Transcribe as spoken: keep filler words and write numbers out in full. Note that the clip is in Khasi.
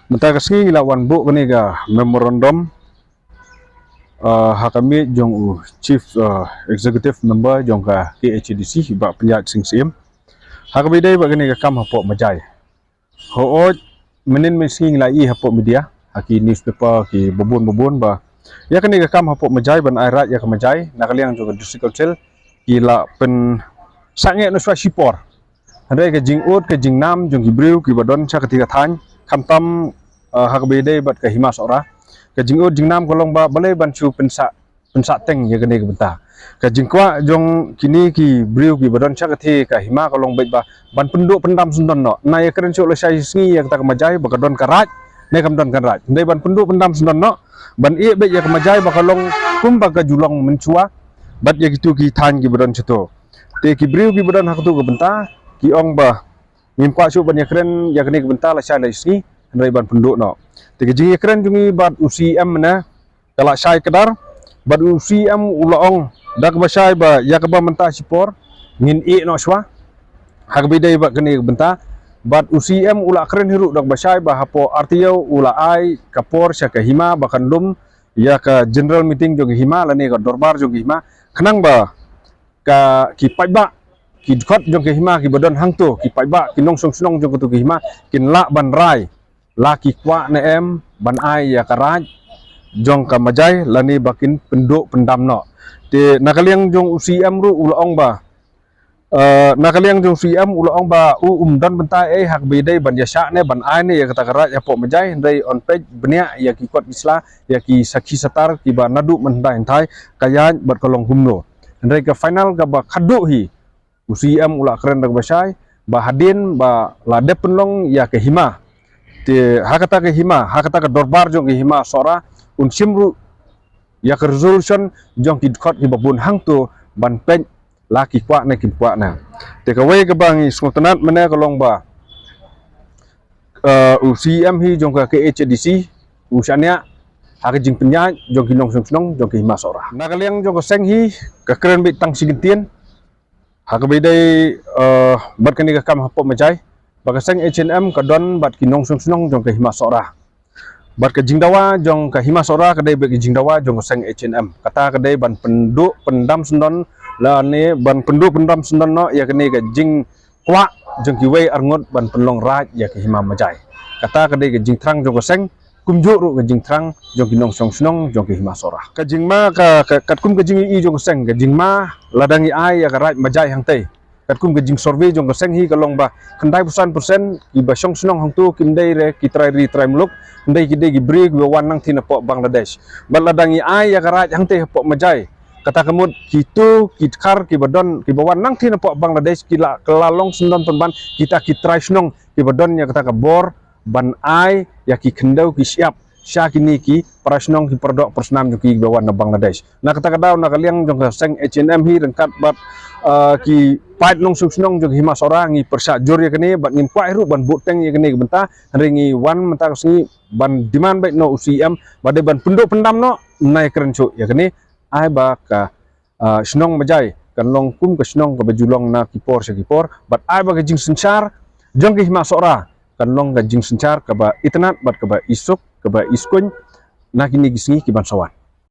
Mynta ka sngi ngi la wan buh kane ka memorandum, uh, ha ka miej jong u Chief, uh, Executive Member jong ka K H A D C, Bah Pynïaid Sing Syiem. Ha kaba ïadei bad kane ka kam hapoh Majai. Hooid, mynnin mynsngi ngi la ïohi hapoh media, ha ki newspaper, ki babun babun ba ïa kane ka kam hapoh Majai, ban ai raid ïa ka Majai na ka liang jong ka District Council, ki la pynsangeh noh shwa shipor. Hynrei ka jingud ka jingnam jong ki briew kiba don sha katei ka thaiñ, khamtam, uh, ha kaba ïadei bad ka Hima Sohra, ka jingud jingnam ka long ba balei ban shu pynsah pynsah teng ïa kane ka bynta. Ka jingkwah jong kine ki briew kiba don sha katei ka hima ka long beit ba ban pynduh pyndam syndon noh. Na ïakren shuh lashai sngi ïa kata ka Majai ba ka don ka raid ne kam don ka raid. Hynrei ban pynduh pyndam syndon noh, ban ïeh beit ïa ka Majai ba ka long kumba ka ju long mynshuwa bad ïa kito ki thaiñ kiba don shato. Te ki briew kiba don ha kato ka bynta ki ong ba ngim kwah shuh ban ïakren ïa kane ka bynta lashai la sngi, hynrei ban pynduh noh. Te ka jingïakren jong ngi bad u C M mynne ka la shai kdar, bad u C M u la ong da kaba shai ba ïa kaba mynta shipor ngin ïeh noh shwa ha kaba ïadei bad kane ka bynta. Bad u C M u la kren hi ruh da kaba shai ba hapoh ar taïew u la ai ka por sha ka hima ba kan lum ïa ka general meeting jong ka hima lane ka dorbar jong ka hima, khnang ba ka, ki paidbah, ki dkhot jong ka hima kiba don hangto, ki paidbah, ki nongshong shnong jong kato ka hima kin lah ban rai la ki kwah ne em ban ai ïa ka raid jong ka Majai lane ba kin pynduh pyndam noh. Te na ka liang jong u C M ruh u la ong ba, eh, na ka liang jong u C M u la ong ba u um don bynta ei ha kaba ïadei ban ïashah ne ban ai ne ïa kata ka raid hapoh Majai, hynrei yn peit bniah ïa ki kot ki sla, ïa ki sakhi satar kiba naduh mynhyndai hynthai ka ïaid bad ka long kumno. Hynrei ka final kaba khadduh hi, u C M u la kren da kaba shai ba hadien ba la dep pynlong ïa ka hima, te ha kata ka hima, ha kata ka dorbar jong ka Hima Sohra, un shim ruh ïa ka resolution jong ki dkhot kiba bun hangto ban peit la ki kwah ne kim kwah ne. Te kawei kaba ngi sngewtynnat mynne ka long ba, eh, u C M hi jong ka K H A D C u shaniah ha ka jingpynïaid jong ki nongshong shnong jong ka Hima Sohra. Na ka liang jong ka seng hi ka kren beit tang shi kyntien ha kaba ïadei, eh, bad kane ka kam hapoh Majai, ba ka seng H A N M ka don bad ki nongshong shnong jong ka Hima Sohra. Bad ka jingdawa jong ka Hima Sohra ka dei bad ka jingdawa jong ka seng H A N M. Kata ka dei ban pynduh pyndam syndon lane ban pynduh pyndam syndon noh ïa kane ka jingkwah jong kiwei arngut ban pynlong raid ïa ka Hima Majai. Kata ka dei ka jingthrang jong ka seng, kumjuh ruh ka jingthrang jong ki nongshong shnong jong ka Hima Sohra. Ka jingma ka, ka katkum ka jingïohi jong ka seng, ka jingma lada ngi ai ïa ka raid Majai hangtei, katkum ka jingsurvey jong ka seng hi ka long ba khyndai phew san percent kiba shong shnong hangto kim dei re ki trai ri trai muluk, hynrei ki dei ki briew kiba wan nangthie napoh Bangladesh. Bad lada ngi ai ïa ka raid hangtei hapoh Majai, kata ka mut kito ki dkhar kiba don kiba wan nangthie napoh Bangladesh ki la, ka la long syndon pynban kita ki trai shnong kiba don ïa kata ka bor ban ai ïa ki khyndew ki shyiap sha kine ki para shnong ki para doh para snam jong ki kiba wan na Bangladesh. Na kata ka daw na ka liang jong ka seng H A N M hi ryngkat bad, eh, ki paid nongshong shnong jong ka Hima Sohra ngi pyrshah jur ïa kane bad ngim kwah hi ruh ban buhteng ïa kane ka bynta, hynrei ngi wan mynta ka sngi ban demand beit na u C M ba dei ban pynduh pyndam noh, nai kren shuh ïa kane, ai ba ka, ah, shnong Majai kan long kum ka shnong kaba ju long na ki por sha ki por, bad ai ba ka jingsynshar jong ka Hima Sohra kan long ka jingsynshar kaba itynnad bad kaba isuk kaba iskuin na kine ki sngi kiban sa wan.